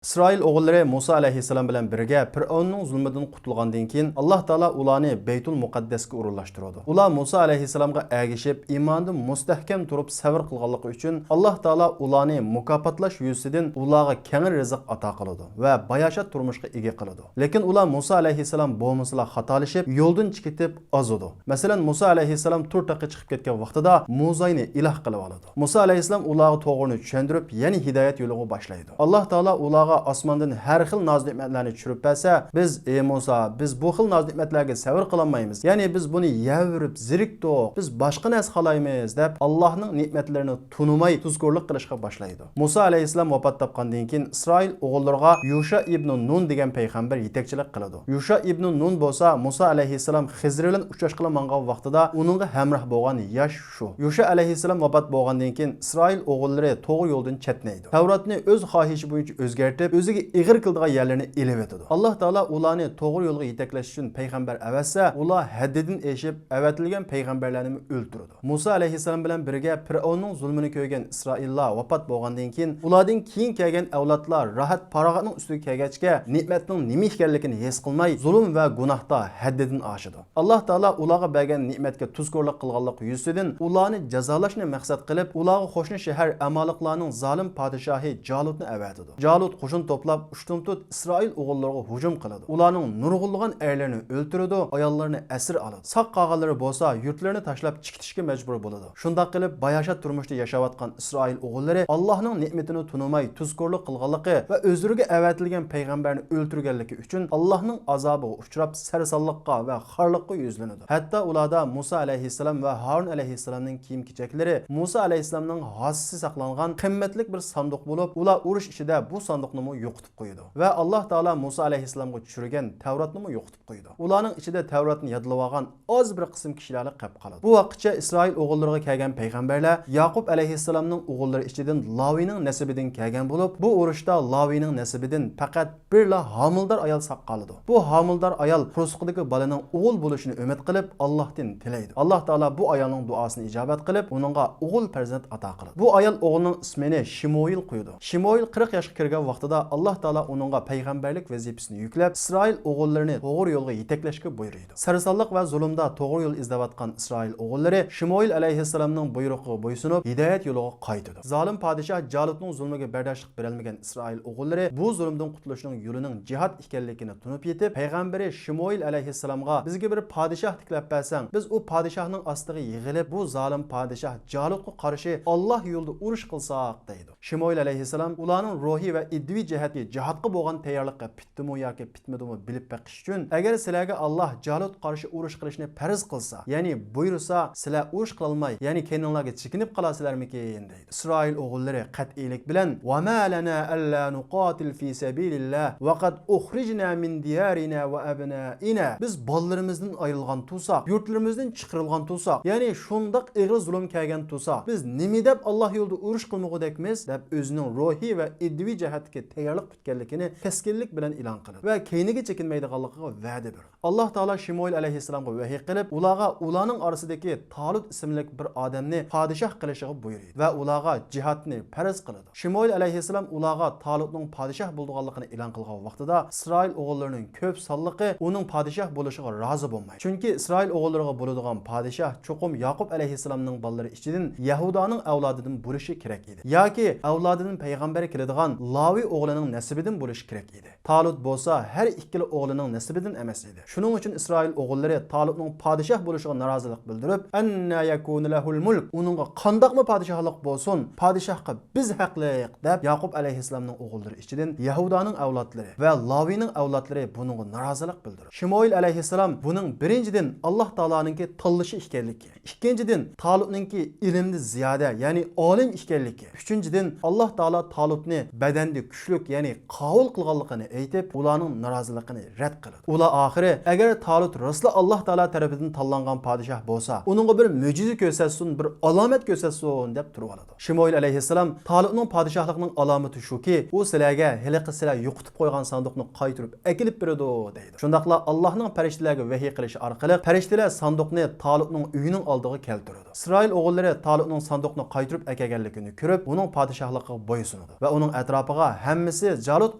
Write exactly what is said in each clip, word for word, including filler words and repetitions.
ئىسرائىل ئوغۇللىرى مۇسا ئەلەيھىسسالام بىلەن بىرگە پىرئەۋننىڭ زۇلمىدىن قۇتۇلغاندىن كېيىن، ئاللاھ تائالا ئۇلارنى بەيتۇل مۇقەددەسكە ئورۇنلاشتۇرىدۇ. ئۇلار مۇسا ئەلەيھىسسالامغا ئەگىشىپ، ئىمانىدا مۇستەھكەم تۇرۇپ سەۋر قىلغانلىقى ئۈچۈن، ئاللاھ تائالا ئۇلارنى مۇكاپاتلاش يۈزىسىدىن ئۇلارغا كەڭرى رىزىق ئاتا قىلىدۇ ۋە باياشات تۇرمۇشقا ئىگە قىلىدۇ. لېكىن ئۇلار مۇسا ئەلەيھىسسالام بولمىسىلا خاتالىشىپ، يولدىن چېكىنىپ ئازىدۇ. مەسىلەن، مۇسا ئەلەيھىسسالام تۇر تاغقا چىقىپ كەتكەن ۋاقتىدا موزاينى ئىلاھ قىلىۋالىدۇ. مۇسا ئەلەيھىسسالام ئۇلارغا توغرىنى چۈشەندۈرۈپ، يەنە ھىدايەت يولىغا باشلايدۇ. ئاللاھ تائالا ئۇلارغا ئاسماندىن ھەر خىل ناز-نېمەتلەرنى چۈشۈرۈپ بەرسە، بىز، ئى مۇسا، بىز بۇ خىل ناز-نېمەتلەرگە سەۋر قىلالمايمىز. يەنى بىز بۇنى يەۋېرىپ زېرىكتۇق. بىز باشقا نەرسە خالايمىز، دەپ ئاللاھنىڭ نېمەتلىرىنى تونۇماي تۇزكورلۇق قىلىشقا باشلايدۇ. مۇسا ئەلەيھىسسالام ۋاپات تاپقاندىن كېيىن، ئىسرائىل ئوغۇللىرىغا يۇشا ئىبنۇ نۇن دېگەن پەيغەمبەر يېتەكچىلىك قىلىدۇ. يۇشا ئىبنۇ نۇن بولسا مۇسا ئەلەيھىسسالام خىزىر بىلەن ئۇچراشقىلى ماڭغان ۋاقتىدا ئۇنىڭغا ھەمراھ بولغان ياش شۇ. يۇشا ئەلەيھىسسالام ۋاپات بولغاندىن كېيىن، ئىسرائىل ئوغۇللىرى توغرا يولدىن چەتنەيدۇ. تەۋراتنى ئۆز خاھىشى بويىچە ئۆزگەرتىپ، ئۆزىگە ئېغىر كېلىدىغان يەرلىرىنى ئېلىۋېتىدۇ. ئاللاھ تائالا ئۇلارنى توغرا يولغا يېتەكلەش ئۈچۈن پەيغەمبەر ئەۋەتسە، ئۇلار ھەددىدىن ئېشىپ، ئەۋەتىلگەن پەيغەمبەرلەرنىمۇ ئۆلتۈرىدۇ. مۇسا ئەلەيھىسسالام بىلەن بىرگە پىرئەۋننىڭ زۇلمىنى كۆرگەن ئىسرائىللار ۋاپات بولغاندىن كېيىن، ئۇلاردىن كېيىن كەلگەن ئەۋلادلار راھەت-پاراغەتنىڭ ئۈستىگە كەلگەچكە، نېمەتنىڭ نېمە ئىكەنلىكىنى ھېس قىلماي، زۇلۇم ۋە گۇناھتا ھەددىدىن ئاشىدۇ. ئاللاھ تائالا ئۇلارغا بەرگەن نېمەتكە تۇزكورلۇق قىلغانلىقى يۈزىسىدىن، ئۇلارنى جازالاشنى مەقسەت قىلىپ، ئۇلارغا قوشنا شەھەر ئامالىقلارنىڭ زالىم پادىشاھى جالۇتنى ئەۋەتىدۇ. جالۇت قوشۇن توپلاپ، ئۇشتۇمتۇت ئىسرائىل ئوغۇللىرىغا ھۇجۇم قىلىدۇ. ئۇلارنىڭ نۇرغۇنلىغان ئەرلىرىنى ئۆلتۈرىدۇ، ئاياللىرىنى ئەسىر ئالىدۇ. ساق قالغانلىرى بولسا يۇرتلىرىنى تاشلاپ چىقىتىشكە مەجبۇر بولىدۇ. شۇنداق قىلىپ، باياشات تۇرمۇشتا ياشاۋاتقان ئىسرائىل ئوغۇللىرى ئاللاھنىڭ نېمىتىنى تونۇماي تۇزكورلۇق قىلغانلىقى ۋە ئۆزلىرىگە ئەۋەتىلگەن پەيغەمبەرنى ئۆلتۈرگەنلىكى ئۈچۈن ئاللاھنىڭ ئازابىغا ئۇچراپ، سەرسانلىققا ۋە خارلىققا يۈزلىنىدۇ. ھەتتا ئۇلاردا مۇسا ئەلەيھىسسالام ۋە ھارۇن ئەلەيھىسسالامنىڭ كىيىم-كېچەكلىرى، مۇسا ئەلەيھىسسالامنىڭ ھاسىسى ساقلانغان قىممەتلىك بىر ساندۇق بولۇپ، ئۇلار ئۇرۇش ئىچىدە بۇ ساندۇقنىمۇ يوقىتىپ قويىدۇ ۋە ئاللاھ تائالا مۇسا ئەلەيھىسسالامغا چۈشۈرگەن تەۋراتنىمۇ يوقىتىپ قويىدۇ. ئۇلارنىڭ ئىچىدە تەۋراتنى يادلىۋالغان ئاز بىر قىسىم كىشىلەرلا قېلىپ قالىدۇ. بۇ ۋاقىتچە ئىسرائىل ئوغۇللىرىغا كەلگەن پەيغەمبەرلەر ياقۇپ ئەلەيھىسسالامنىڭ ئوغۇللىرى ئىچىدىن لاۋىنىڭ نەسىبىدىن كەلگەن بولۇپ، بۇ ئۇرۇشتا لاۋىنىڭ نەسىبىدىن پەقەت بىرلا ھامىلىدار ئايال ساق قالىدۇ. بۇ ھامىلىدار ئايال قورسىقىدىكى بالىنىڭ ئوغۇل بولۇشىنى ئۈمىد قىلىپ، ئاللاھتىن تىلەيدۇ. ئاللاھ تائالا بۇ ئايالنىڭ دۇئاسىنى ئىجابەت قىلىپ، ئۇنىڭغا ئوغۇل پەرزەنت ئاتا قىلىدۇ. بۇ ئايال ئوغلىنىڭ ئىسمىنى شىمۇئىل قويىدۇ. شىمۇئىل قىرىق ياشقا كىرگەن ۋاقتىدا ئاللاھ تائالا ئۇنىڭغا پەيغەمبەرلىك ۋەزىپىسىنى يۈكلەپ، ئىسرائىل ئوغۇللىرىنى توغرا يولغا يېتەكلەشكە بۇيرۇيدۇ. سەرسانلىق ۋە زۇلۇمدا توغرا يول ئىزدەۋاتقان ئىسرائىل ئوغۇللىرى شىمۇئىل ئەلەيھىسسالامنىڭ بۇيرۇقىغا بويسۇنۇپ، ھىدايەت يولىغا قايتىدۇ. زالىم پادىشاھ جالۇتنىڭ زۇلمىغا بەرداشلىق بېرەلمىگەن ئىسرائىل ئوغۇللىرى بۇ زۇلۇمدىن قۇتۇلۇشنىڭ يولىنىڭ جىھاد ئىكەنلىكىنى تونۇپ يېتىپ، پەيغەمبىرى شىمۇئىل ئەلەيھىسسالامغا، بىزگە بىر پادىشاھ تىكلەپ بەرسەڭ، بىز ئۇ پادىشاھنىڭ ئاستىغا يىغىلىپ، بۇ زالىم پادىشاھ جالۇتقا قارشى ئاللاھ يولىدا ئۇرۇش قىلساق، دەيدۇ. شىمۇئىل ئەلەيھىسسالام ئۇلارنىڭ روھىي ۋە ئىدىيىي جەھەتتىن جىھادقا بولغان تەييارلىققا پۈتتىمۇ ياكى پۈتمىدىمۇ بىلىپ بېقىش ئۈچۈن، ئەگەر سىلەرگە ئاللاھ جالۇتقا قارشى ئۇرۇش قىلىشنى پەرز قىلسا، يەنى بۇيرۇسا، سىلەر ئۇرۇش قىلالماي، يەنى كەينىڭلارغا چېكىنىپ قالارسىلەرمىكىن؟ دەيدۇ. ئىسرائىل ئوغۇللىرى قەتئىيلىك بىلەن، ۋە مە لەنا ئەللا نۇقاتىل فى سەبىلىللاھ ۋە قەد ئۇخرىجنا مىن دىيارىنا ۋە ئەبنائىنا. بىز بالىلىرىمىزدىن ئايرىلغان تۇرساق، يۇرتلىرىمىزدىن چىقىرىلغان تۇرساق، يەنى شۇنداق ئېغىر زۇلۇم كەلگەن تۇرسا، بىز نېمە دەپ ئاللاھ يولىدا ئۇرۇش قىلمىغۇدەكمىز؟ دەپ ئۆزىنىڭ روھىي ۋە ئىدىيىي جەھەتتىكى تەييارلىق پۈتكەنلىكىنى كەسكىنلىك بىلەن ئېلان قىلىدۇ ۋە كەينىگە چېكىنمەيدىغانلىقىغا ۋەدە بېرىدۇ. ئاللاھ تائالا شىمۇئىل ئەلەيھىسسالامغا ۋەھىي قىلىپ، ئۇلارغا ئۇلارنىڭ ئارىسىدىكى تالۇت ئىسىملىك بىر ئادەمنى پادىشاھ قىلىشىغا بۇيرۇيدۇ ۋە ئۇلارغا جىھادنى پەرز قىلىدۇ. شىمۇئىل ئەلەيھىسسالام ئۇلارغا تالۇتنىڭ پادىشاھ بولىدىغانلىقىنى ئېلان قىلغان ۋاقتىدا، ئىسرائىل ئوغۇللىرىنىڭ كۆپ سانلىقى ئۇنىڭ پادىشاھ بولۇشىغا رازى بولمايدۇ. چۈنكى ئىسرائىل ئوغۇللىرىغا بولىدىغان پادىشاھ چوقۇم ياقۇپ ئەلەيھىسسالامنىڭ بالىلىرى ئىچىدىن يەھۇدانىڭ ئەۋلادىدىن بولۇشى كېرەك ئىدى. ياكى ئەۋلادىدىن پەيغەمبەر كېلىدىغان لاۋى ئوغلىنىڭ نەسىبىدىن بولۇشى كېرەك ئىدى. تالۇت بولسا ھەر ئىككىلا ئوغلىنىڭ نەسىبىدىن ئەمەس ئىدى. شۇنىڭ ئۈچۈن ئىسرائىل ئوغۇللىرى تالۇتنىڭ پادىشاھ بولۇشىغا نارازىلىق بىلدۈرۈپ، ئەننا يەكۇنۇ لەھۇل مۇلك، ئۇنىڭغا قانداقمۇ پادىشاھلىق بولسۇن، پادىشاھقا بىز ھەقلىق، دەپ ياقۇپ ئەلەيھىسسالامنىڭ ئوغۇللىرى ئىچىدىن يەھۇدانىڭ ئەۋلادلىرى ۋە لاۋىنىڭ ئەۋلادلىرى بۇنىڭغا نارازىلىق بىلدۈردى. شىمۇئىل ئەلەيھىسسالام بۇنىڭ بىرىنچىدىن ئاللاھ تائالانىڭكى تاللىشى ئىكەنلىكى، ئىككىنچىدىن، تالۇتنىڭكى ئىلىمدە زىيادە، يەنى ئالىم ئىكەنلىكى. ئۈچىنچىدىن، ئاللاھ تائالا تالۇتنى بەدەندە كۈچلۈك، يەنى قاۋۇل قىلغانلىقىنى ئېيتىپ، ئۇلارنىڭ نارازىلىقىنى رەت قىلىدۇ. ئۇلار ئاخىرى، ئەگەر تالۇت راستلا ئاللاھ تائالا تەرىپىدىن تاللانغان پادىشاھ بولسا، ئۇنىڭغا بىر مۆجىزە كۆرسەتسۇن، بىر ئالامەت كۆرسەتسۇن، دەپ تۇرۇۋالىدۇ. شىمۇئىل ئەلەيھىسسالام، تالۇتنىڭ پادىشاھلىقىنىڭ ئالامىتى شۇكى، ئۇ سىلەرگە ھېلىقى سىلەر يوقىتىپ قويغان ساندۇقنى قايتۇرۇپ ئەكېلىپ بېرىدۇ، دەيدۇ. شۇنداقلا ئاللاھنىڭ پەرىشتىلەرگە ۋەھىي قىلىشى ئارقىلىق، پەرىشتىلەر ساندۇقنى تالۇتنىڭ ئۆيىنىڭ ئالدىغا كەلتۈرىدۇ. ئىسرائىل ئوغۇللىرى تالۇتنىڭ ساندۇقنى قايتۇرۇپ ئەكەلگەنلىكىنى كۆرۈپ، ئۇنىڭ پادىشاھلىقىغا بويسۇنىدۇ ۋە ئۇنىڭ ئەتراپىغا ھەممىسى جالۇت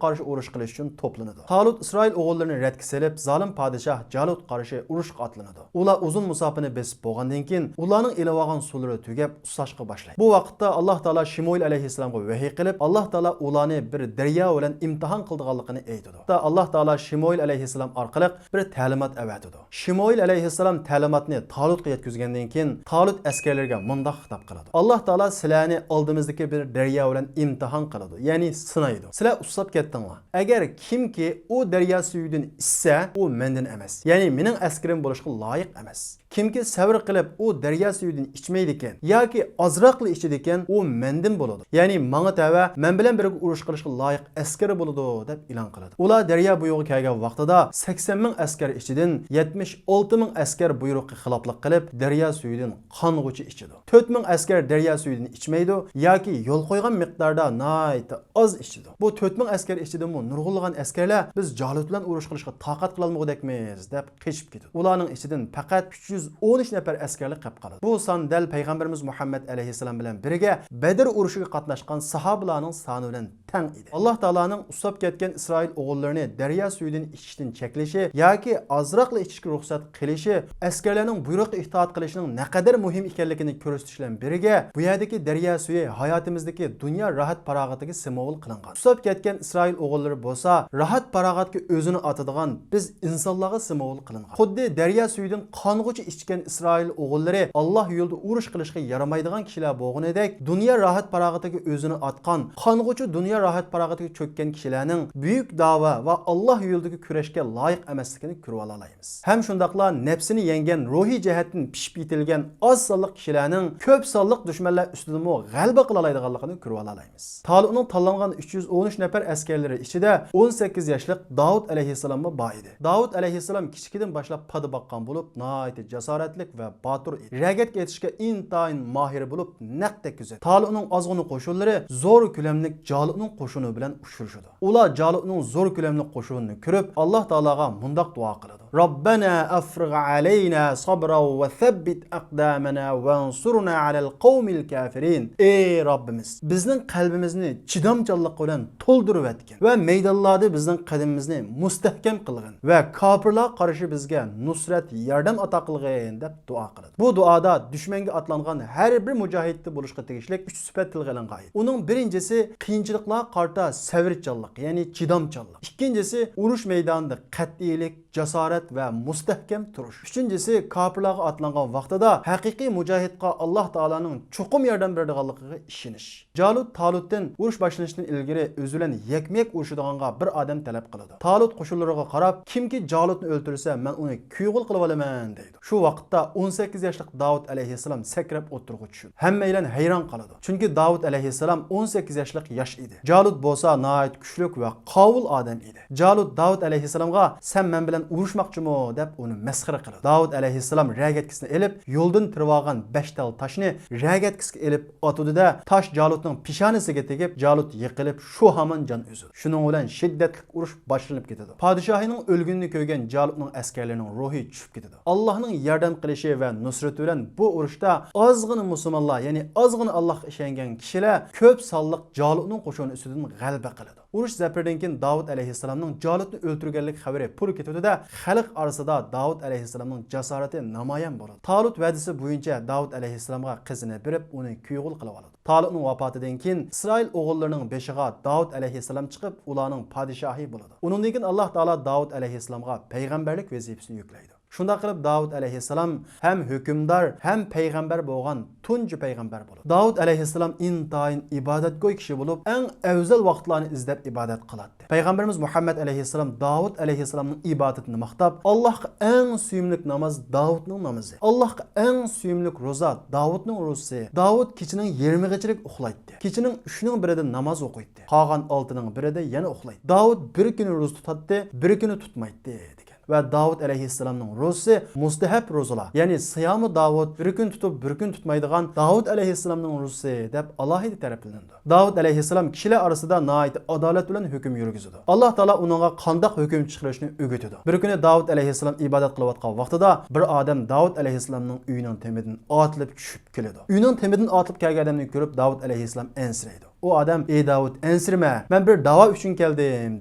قارشى ئۇرۇش قىلىش ئۈچۈن توپلىنىدۇ. تالۇت ئىسرائىل ئوغۇللىرىنى رەتكە سېلىپ، زالىم پادىشاھ جالۇت قارشى ئۇرۇشقا ئاتلىنىدۇ. ئۇلار ئۇزۇن مۇساپىنى بېسىپ بولغاندىن كېيىن، ئۇلارنىڭ ئېلىۋالغان سۇلىرى تۈگەپ، ئۇسساشقا باشلايدۇ. بۇ ۋاقىتتا ئاللاھ تائالا شىمۇئىل ئەلەيھىسسالامغا ۋەھىي قىلىپ، ئاللاھ تائالا ئۇلارنى بىر دەريا بىلەن ئىمتىھان قىلىدىغانلىقىنى ئېيتىدۇ. ھەتتا ئاللاھ تائالا شىمۇئىل ئەلەيھىسسالام ئارقىلىق بىر تەلىمات ئەۋەتىدۇ. شىمۇئىل ئەلەيھىسسالام تەلىماتنى تالۇتقا يەتكۈزگەندىن كېيىن، تالۇت ئەسكەرلىرىگە مۇنداق خىتاب قىلىدۇ: ئاللاھ تائالا سىلەرنى ئالدىمىزدىكى بىر دەريا بىلەن ئىمتىھان قىلىدۇ، يەنى سىنايدۇ. سىلەر ئۇسساپ كەتتىڭلار. ئەگەر كىمكى ئۇ دەريا سۈيىدىن ئىچسە، ئۇ مەندىن ئەمەس، يەنى مېنىڭ ئەسكىرىم بولۇشقا لايىق ئەمەس. كىمكى سەۋر قىلىپ ئۇ دەريا سۈيىدىن ئىچمەيدىكەن ياكى ئازراقلا ئىچىدىكەن، ئۇ مەندىن بولىدۇ، يەنى ماڭا تەۋە، مەن بىلەن بىرگە ئۇرۇش قىلىشقا لايىق ئەسكىرى بولىدۇ، دەپ ئېلان قىلىدۇ. ئۇلار دەريا بويىغا كەلگەن ۋاقتىدا سەكسەن مىڭ ئەسكەر ئىچىدىن يەتمىش ئالتە مىڭ ئەسكەر بۇيرۇققا خىلاپلىق قىلىپ، دەريا سۈيىدىن قانغۇچە ئىچىدۇ. تۆت مىڭ ئەسكەر دەريا سۈيىدىن ئىچمەيدۇ ياكى يول قويغان مىقداردا ناھايىتى ئاز ئىچىدۇ. بۇ تۆت مىڭ ئەسكەر ئىچىدىمۇ نۇرغۇنلىغان ئەسكەرلەر، بىز جالۇت بىلەن ئۇرۇش قىلىشقا تاقەت قىلالمىغۇدەكمىز، دەپ قېچىپ كېتىدۇ. ئۇلارنىڭ ئىچىدىن پەقەت ئۈچ يۈز ئون ئۈچ نەپەر ئەسكەرلا قېپ قالىدۇ. بۇ سان دەل پەيغەمبىرىمىز مۇھەممەد ئەلەيھىسسالام بىلەن بىرگە بەدر ئۇرۇشىغا قاتناشقان ساھابىلارنىڭ سانى بىلەن تەڭ ئىدى. ئاللاھ تائالانىڭ ئۇسساپ كەتكەن ئىسرائىل ئوغۇللىرىنى دەريا سۈيىدىن ئىچىشتىن چەكلىشى ياكى ئازراقلا ئىچىشكە رۇخسەت قىلىشى ئەسكەرلەرنىڭ بۇيرۇققا ئىتائەت قىلىشىنىڭ نەقەدەر مۇھىم ئىكەنلىكىنى كۆرسىتىش بىلەن بىرگە، بۇ يەردىكى دەريا سۈيى ھاياتىمىزدىكى دۇنيا راھەت-پاراغىتىگە سىمۋول قىلىنغان. ئۇسساپ كەتكەن ئىسرائىل ئوغۇللىرى بولسا راھەت-پاراغەتكە ئۆزىنى ئاتىدىغان بىز ئىنسانلارغا سىمۋول قىلىنغان. خۇددى دەريا سۈيىدىن قانغۇچە ئىچكەن ئىسرائىل ئوغۇللىرى ئاللاھ يولىدا ئۇرۇش قىلىشقا يارىمايدىغان كىشىلەر بولغىنىدەك، دۇنيا راھەت-پاراغىتىگە ئۆزىنى ئاتقان، قانغۇچە دۇنيا راھەت-پاراغىتىگە چۆككەن كىشىلەرنىڭ بۈيۈك داۋا ۋە ئاللاھ يولىدىكى كۈرەشكە لايىق ئەمەسلىكىنى كۆرۈۋالالايمىز. ھەم شۇنداقلا نەپسىنى يەڭگەن، روھىي جەھەتتىن پىشىپ يېتىلگەن ئاز سانلىق كىشىلەرنىڭ كۆپ سانلىق دۈشمەنلەر ئۈستىدىمۇ غەلىبە قىلالايدىغانلىقىنى كۆرۈۋالالايمىز. تالۇتنىڭ تاللانغان ئۈچ يۈز ئون ئۈچ نەپەر ئەسكەرلىرى ئىچىدە ئون سەككىز ياشلىق داۋۇت ئەلەيھىسسالاممۇ بار ئىدى. داۋۇت ئەلەيھىسسالام كىچىكىدىن باشلاپ پادا باققان بولۇپ، ناھايىتى جاسارەتلىك ۋە باتۇر ئىدى. رەگەتكە ئېتىشكە ئىنتايىن ماھىر بولۇپ، نەق تەگكۈزىدۇ. تالۇتنىڭ ئازغۇنە قوشۇنلىرى زور كۆلەملىك جالۇتنىڭ قوشۇنى بىلەن ئۇچرىشىدۇ. ئۇلار جالۇتنىڭ زور كۆلەملىك قوشۇنىنى كۆرۈپ، ئاللاھ تائالاغا مۇنداق دۇئا قىلىدۇ: ربنا أفرغ علينا صبرا وثبت أقدامنا وانصرنا على القوم الكافرين. ئەي رەببىمىز، بىزنىڭ قەلبىمىزنى چىدامچانلىق بىلەن تولدۇرۇۋەتكىن ۋە مەيدانلاردا بىزنىڭ قەدىمىمىزنى مۇستەھكەم قىلغىن ۋە كاپىرلارغا قارشى بىزگە نۇسرەت، ياردەم ئاتا قىلغىن، دەپ دۇئا قىلىدۇ. بۇ دۇئادا دۈشمەنگە ئاتلانغان ھەر بىر مۇجاھىدتە بولۇشقا تېگىشلىك ئۈچ سۈپەت تىلغا ئېلىنغان ئىدى. ئۇنىڭ بىرىنچىسى قىيىنچىلىقلارغا قارىتا سەۋرچانلىق، يەنى چىدامچانلىق. ئىككىنچىسى ئۇرۇش مەيدانىدا قەتئىيلىك، جاسارەت ۋە مۇستەھكەم تۇرۇش. ئۈچىنچىسى كاپىرلارغا ئاتلانغان ۋاقتىدا ھەقىقىي مۇجاھىدقا ئاللاھ تائالانىڭ چوقۇم ياردەم بېرىدىغانلىقىغا ئىشىنىش. جالۇت تالۇتتىن ئۇرۇش باشلىنىشتىن ئىلگىرى ئۆزى بىلەن يەكمۇ يەك ئۇرۇشىدىغانغا بىر ئادەم تەلەپ قىلىدۇ. تالۇت قوشۇنلىرىغا قاراپ، كىمكى جالۇتنى ئۆلتۈرسە، مەن ئۇنى كۈيگۇل قىلىۋالىمەن، دەيدۇ. شۇ ۋاقىتتا ئون سەككىز ياشلىق داۋۇت ئەلەيھىسسالام سەكرەپ ئوتتۇرىغا چۈشىدۇ. ھەممەيلەن ھەيران قالىدۇ. چۈنكى داۋۇت ئەلەيھىسسالام ئون سەككىز ياشلىق ياش ئىدى. جالۇت بولسا ناھايىتى كۈچلۈك ۋە قاۋۇل ئادەم ئىدى. جالۇت داۋۇت ئەلەيھىسسالامغا، سەن مەن بىلەن ئۇرۇشماقچىمۇ؟ دەپ ئۇنى مەسخىرە قىلىدۇ. داۋۇت ئەلەيھىسسالام رەگەتكىسىنى ئېلىپ، يولدىن تىرىۋالغان بەش تال تاشنى رەگەتكىسىگە ئېلىپ ئاتىدۇ-دە، تاش جالۇتنىڭ پېشانىسىگە تېگىپ، جالۇت يىقىلىپ، شۇ ھامان جان ئۈزىدۇ. شۇنىڭ بىلەن شىددەتلىك ئۇرۇش باشلىنىپ كېتىدۇ. پادىشاھىنىڭ ئۆلگىنىنى كۆرگەن جالۇتنىڭ ئەسكەرلىرىنىڭ روھى چۈشۈپ كېتىدۇ. ئاللاھنىڭ ياردەم قىلىشى ۋە نۇسرىتى بىلەن بۇ ئۇرۇشتا ئازغىنا مۇسۇلمانلار، يەنى ئازغىنا ئاللاھقا ئىشەنگەن كىشىلەر كۆپ سانلىق جالۇتنىڭ قوشۇنى ئۈستىدىن غەلىبە قىلىدۇ. ئۇرۇش زەپىرىدىن كېيىن داۋۇت ئەلەيھىسسالامنىڭ جالۇتنى ئۆلتۈرگەنلىك خەۋىرى پۇر كېتىۋېتىدۇ-دە، خەلق ئارىسىدا داۋۇت ئەلەيھىسسالامنىڭ جاسارىتى نامايان بولىدۇ. تالۇت ۋەدىسى بويىچە داۋۇت ئەلەيھىسسالامغا قىزىنى بېرىپ، ئۇنى كۈيگۇل قىلىۋالىدۇ. تالۇتنىڭ ۋاپاتىدىن كېيىن ئىسرائىل ئوغۇللىرىنىڭ بېشىغا داۋۇت ئەلەيھىسسالام چىقىپ، ئۇلارنىڭ پادىشاھى بولىدۇ. ئۇنىڭدىن كېيىن ئاللاھ تائالا داۋۇت ئەلەيھىسسالامغا پەيغەمبەرلىك ۋەزىپىسىنى يۈكلەيدۇ. شۇنداق قىلىپ داۋۇت ئەلەيھىسسالام ھەم ھۆكۈمدار، ھەم پەيغەمبەر بولغان تۇنجى پەيغەمبەر بولىدۇ. داۋۇت ئەلەيھىسسالام ئىنتايىن ئىبادەتگوي كىشى بولۇپ، ئەڭ ئەۋزەل ۋاقىتلارنى ئىزدەپ ئىبادەت قىلاتتى. پەيغەمبىرىمىز مۇھەممەد ئەلەيھىسسالام داۋۇت ئەلەيھىسسالامنىڭ ئىبادىتىنى ماختاپ، ئاللاھقا ئەڭ سۆيۈملۈك ناماز داۋۇتنىڭ نامىزى، ئاللاھقا ئەڭ سۆيۈملۈك روزا داۋۇتنىڭ روزىسى، داۋۇت كېچىنىڭ يېرىمىغىچىلىك ئۇخلايتتى، كېچىنىڭ ئۈچىنىڭ بىرىدە ناماز ئوقۇيتتى، قالغان ئالتىنىڭ بىرىدە يەنە ئۇخلايتتى. داۋۇت بىر كۈنى روزا تۇتاتتى، بىر كۈنى تۇتمايتتى، دېگەن. ۋە داۋۇت ئەلەيھىسسالامنىڭ روزىسى مۇستەھەب روزىلار، يەنى سىيامۇ داۋۇت، بىر كۈن تۇتۇپ، بىر كۈن تۇتمايدىغان داۋۇت ئەلەيھىسسالامنىڭ روزىسى دەپ ئالاھىدە تەرىپلىنىدۇ. داۋۇت ئەلەيھىسسالام كىشىلەر ئارىسىدا ناھايىتى ئادالەت بىلەن ھۆكۈم يۈرگۈزىدۇ. ئاللاھ تائالا ئۇنىڭغا قانداق ھۆكۈم چىقىرىشنى ئۆگىتىدۇ. بىر كۈنى داۋۇت ئەلەيھىسسالام ئىبادەت قىلىۋاتقان ۋاقتىدا بىر ئادەم داۋۇت ئەلەيھىسسالامنىڭ ئۆيىنىڭ تېمىدىن ئاتىلىپ چۈشۈپ كېلىدۇ. ئۆينىڭ تېمىدىن ئاتىلىپ كەلگەن ئادەمنى كۆرۈپ داۋۇت ئەلەيھىسسالام ئەنسىرەيدۇ. ئۇ ئادەم، ئى داۋۇت، ئەنسىرىمە، مەن بىر داۋا ئۈچۈن كەلدىم،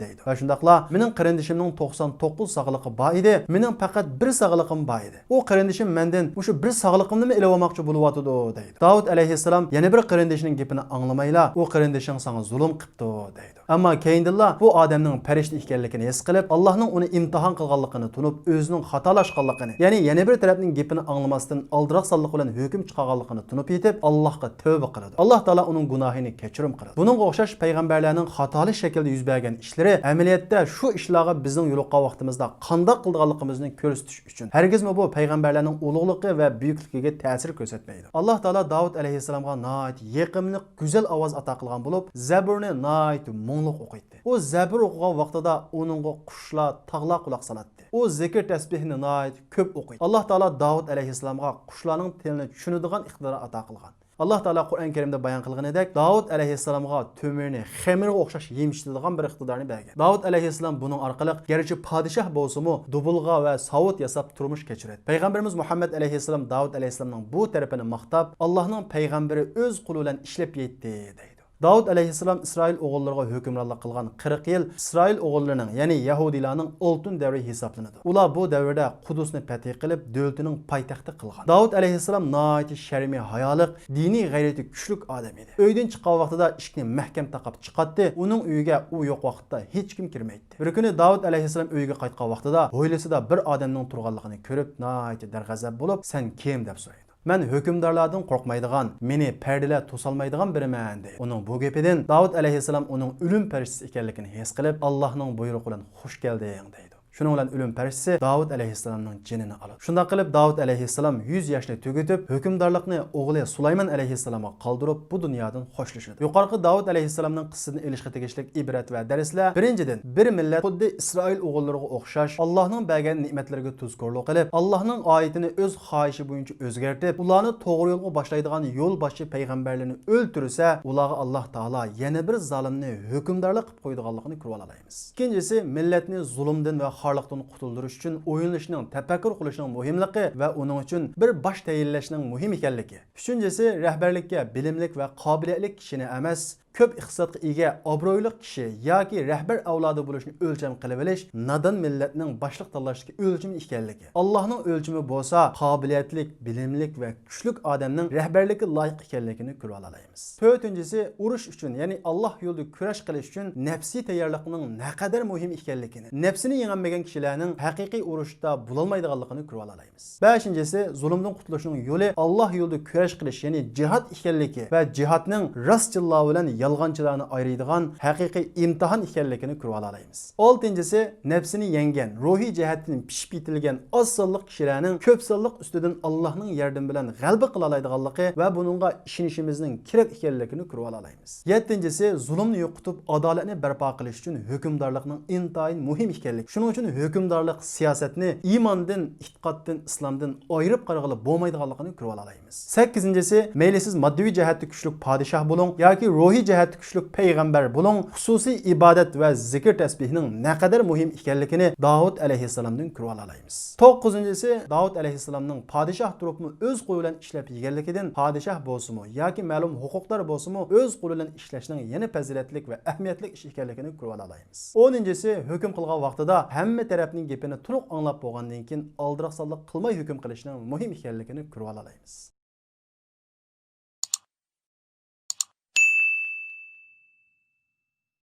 دەيدۇ. ۋە شۇنداقلا، مېنىڭ قېرىندىشىمنىڭ توقسان توققۇز ساغلىقى بار ئىدى، مېنىڭ پەقەت بىر ساغلىقىم بار ئىدى. ئۇ قېرىندىشىم مەندىن مۇشۇ بىر ساغلىقىمنىمۇ ئېلىۋالماقچى بولۇۋاتىدۇ، دەيدۇ. داۋۇت ئەلەيھىسسالام يەنە بىر قېرىندىشىنىڭ گېپىنى ئاڭلىمايلا، ئۇ قېرىندىشىڭ ساڭا زۇلۇم قىپتۇ، دەيدۇ. ئەمما كەينىدىنلا بۇ ئادەمنىڭ پەرىشتە ئىكەنلىكىنى ھېس قىلىپ، ئاللاھنىڭ ئۇنى ئىمتىھان قىلغانلىقىنى تونۇپ، ئۆزىنىڭ خاتالاشقانلىقىنى، يەنى يەنە بىر تەرەپنىڭ گېپىنى ئاڭلىماستىن ئالدىراقسانلىق بىلەن ھۆكۈم چىقارغانلىقىنى تونۇپ يېتىپ، ئاللاھقا تەۋبە قىلىدۇ. ئاللاھ تائالا ئۇنىڭ گۇناھىنى كەچۈرۈم قىلىدۇ. بۇنىڭغا ئوخشاش پەيغەمبەرلەرنىڭ خاتالىق شەكىلدە يۈز بەرگەن ئىشلىرى ئەمەلىيەتتە شۇ ئىشلارغا بىزنىڭ يولۇققان ۋاقتىمىزدا قانداق قىلىدىغانلىقىمىزنى كۆرسىتىش ئۈچۈن. ھەرگىزمۇ بۇ پەيغەمبەرلەرنىڭ ئۇلۇغلۇقى ۋە بۈيۈكلۈكىگە تەسىر كۆرسەتمەيدۇ. ئاللاھ تائالا داۋۇت ئەلەيھىسسالامغا ناھايىتى يېقىملىق، گۈزەل ئاۋاز ئاتا قىلغان بولۇپ، زەبۇرنى ناھايىتى مۇڭلۇق ئوقۇيتتى. ئۇ زەبۇر ئوقۇغان ۋاقتىدا ئۇنىڭغا قۇشلار، تاغلار قۇلاق سالاتتى. ئۇ زىكىر تەسبىھنى ناھايىتى كۆپ ئوقۇيتتى. ئاللاھ تائالا داۋۇت ئەلەيھىسسالامغا قۇشلارنىڭ تىلىنى چۈشىنىدىغان ئىقتىدار ئاتا قىلغان. ئاللاھ تائالا قۇرئان كەرىمدە بايان قىلغىنىدەك، داۋۇت ئەلەيھىسسالامغا تۆمۈرنى خېمىرغا ئوخشاش يېمىشتىدىغان بىر ئىقتىدارنى بەرگەن. داۋۇت ئەلەيھىسسالام بۇنىڭ ئارقىلىق گەرچە پادىشاھ بولسىمۇ، دۇبۇلغا ۋە ساۋۇت ياساپ تۇرمۇش كەچۈرەتتى. پەيغەمبىرىمىز مۇھەممەد ئەلەيھىسسالام داۋۇت ئەلەيھىسسالامنىڭ بۇ تەرىپىنى ماختاپ، ئاللاھنىڭ پەيغەمبىرى ئۆز قولى بىلەن ئىشلەپ يەيتتى، دەيدۇ. داۋۇت ئەلەيھىسسالام ئىسرائىل ئوغۇللىرىغا ھۆكۈمرانلىق قىلغان قىرىق يىل ئىسرائىل ئوغۇللىرىنىڭ، يەنى يەھۇدىيلارنىڭ ئالتۇن دەۋرى ھېسابلىنىدۇ. ئۇلار بۇ دەۋردە قۇدۇسنى پەتھى قىلىپ، دۆلىتىنىڭ پايتەختى قىلغان. داۋۇت ئەلەيھىسسالام ناھايىتى شەرمى ھايالىق، دىنىي غەيرىتى كۈچلۈك ئادەم ئىدى. ئۆيدىن چىققان ۋاقتىدا ئىشىكنى مەھكەم تاقاپ چىقاتتى. ئۇنىڭ ئۆيىگە ئۇ يوق ۋاقىتتا ھېچكىم كىرمەيتتى. بىر كۈنى داۋۇت ئەلەيھىسسالام ئۆيىگە قايتقان ۋاقتىدا، ھويلىسىدا بىر ئادەمنىڭ تۇرغانلىقىنى كۆرۈپ، ناھايىتى دەرغەزەپ بولۇپ، سەن كىم؟ دەپ سورايدۇ. مەن ھۆكۈمدارلاردىن قورقمايدىغان، مېنى پەردىلەر توسالمايدىغان بىرىمەن، دەيدۇ. ئۇنىڭ بۇ گېپىدىن داۋۇت ئەلەيھىسسالام ئۇنىڭ ئۆلۈم پەرىشتىسى ئىكەنلىكىنى ھېس قىلىپ، ئاللاھنىڭ بۇيرۇقى بىلەن خوش كەلدىڭ، دەيدۇ. شۇنىڭ بىلەن ئۆلۈم پەرىشتىسى داۋۇت ئەلەيھىسسالامنىڭ جېنىنى ئالىدۇ. شۇنداق قىلىپ، داۋۇت ئەلەيھىسسالام يۈز ياشنى تۈگىتىپ، ھۆكۈمدارلىقنى ئوغلى سۇلايمان ئەلەيھىسسالامغا قالدۇرۇپ، بۇ دۇنيادىن خوشلىشىدۇ. يۇقىرىقى داۋۇت ئەلەيھىسسالامنىڭ قىسسىسىدىن ئېلىشقا تېگىشلىك ئىبرەت ۋە دەرسلەر، بىرىنچىدىن، بىر مىللەت خۇددى ئىسرائىل ئوغۇللىرىغا ئوخشاش، ئاللاھنىڭ بەرگەن نېمەتلىرىگە تۇزكورلۇق قىلىپ، ئاللاھنىڭ ئايىتىنى ئۆز خاھىشى بويىچە ئۆزگەرتىپ، ئۇلارنى توغرا يولغا باشلايدىغان يولباشچى پەيغەمبەرلىرىنى ئۆلتۈرسە، ئۇلارغا ئاللاھ تائالا يەنە بىر زالىمنى ھۆكۈمدارلىق قىلىپ قويىدىغانلىقىنى كۆرۈۋالالايمىز. ئىككىنچىسى، مىللەتنى زۇلۇمدىن ۋە خارلىقتىن قۇتۇلدۇرۇش ئۈچۈن ئويلىنىشنىڭ، تەپەككۇر قىلىشنىڭ مۇھىملىقى ۋە ئۇنىڭ ئۈچۈن بىر باش تەيىنلەشنىڭ مۇھىم ئىكەنلىكى. ئۈچىنچىسى، رەھبەرلىككە بىلىملىك ۋە قابىلىيەتلىك كىشىنى ئەمەس، كۆپ ئىقتىسادقا ئىگە، ئابرۇيلۇق كىشى ياكى رەھبەر ئەۋلادى بولۇشنى ئۆلچەم قىلىۋېلىش نادان مىللەتنىڭ باشلىق تاللاشتىكى ئۆلچىمى ئىكەنلىكى. ئاللاھنىڭ ئۆلچىمى بولسا قابىلىيەتلىك، بىلىملىك ۋە كۈچلۈك ئادەمنىڭ رەھبەرلىككە لايىق ئىكەنلىكىنى كۆرۈۋالالايمىز. تۆتىنچىسى، ئۇرۇش ئۈچۈن، يەنى ئاللاھ يولىدا كۈرەش قىلىش ئۈچۈن نەپسىي تەييارلىقنىڭ نەقەدەر مۇھىم ئىكەنلىكىنى، نەپسىنى يېڭەلمىگەن كىشىلەرنىڭ ھەقىقىي ئۇرۇشتا بولالمايدىغانلىقىنى كۆرۈۋالالايمىز. بەشىنچىسى، زۇلۇمدىن قۇتۇلۇشنىڭ يولى ئاللاھ يولىدا كۈرەش قىلىش، يەنى جىھاد ئىكەنلىكى ۋە جىھادنىڭ راستچىللار بىلەن يالغانچىلارنى ئايرىيدىغان ھەقىقىي ئىمتىھان ئىكەنلىكىنى كۆرۈۋالالايمىز. ئالتىنچىسى، نەپسىنى يەڭگەن، روھىي جەھەتتىن پىشىپ يېتىلگەن ئاز سانلىق كىشىلەرنىڭ كۆپ سانلىق ئۈستىدىن ئاللاھنىڭ ياردىمى بىلەن غەلىبە قىلالايدىغانلىقى ۋە بۇنىڭغا ئىشىنىشىمىزنىڭ كېرەك ئىكەنلىكىنى كۆرۈۋالالايمىز. يەتتىنچىسى، زۇلۇمنى يوقىتىپ، ئادالەتنى بەرپا قىلىش ئۈچۈن ھۆكۈمدارلىقنىڭ ئىنتايىن مۇھىم ئىكەنلىكى، شۇنىڭ ئۈچۈن ھۆكۈمدارلىق سىياسەتنى ئىماندىن، ئېتىقادتىن، ئىسلامدىن ئايرىپ قارىغىلى بولمايدىغانلىقىنى كۆرۈۋالالايمىز. سەككىزىنچىسى، مەيلى سىز ماددىۋى جەھەتتە كۈچلۈك پادىشاھ بولۇڭ ياكى روھىي جەھەتتە كۈچلۈك پەيغەمبەر بولۇڭ، خۇسۇسىي ئىبادەت ۋە زىكىر تەسبىھنىڭ نەقەدەر مۇھىم ئىكەنلىكىنى داۋۇت ئەلەيھىسسالامدىن كۆرۈۋالالايمىز. توققۇزىنچىسى، داۋۇت ئەلەيھىسسالامنىڭ پادىشاھ تۇرۇپمۇ ئۆز قولى بىلەن ئىشلەپ يېگەنلىكىدىن، پادىشاھ بولسىمۇ ياكى مەلۇم ھوقۇقدار بولسىمۇ ئۆز قولى بىلەن ئىشلەشنىڭ يەنە پەزىلەتلىك ۋە ئەھمىيەتلىك ئىش ئىكەنلىكىنى كۆرۈۋالالايمىز. ئونىنچىسى، ھۆكۈم قىلغان ۋاقتىدا ھەممە تەرەپنىڭ گېپىنى تولۇق ئاڭلاپ بولغاندىن كېيىن، ئالدىراقسانلىق قىلماي ھۆكۈم قىلىشنىڭ مۇھىم ئىكەنلىكىنى كۆرۈۋالالايمىز.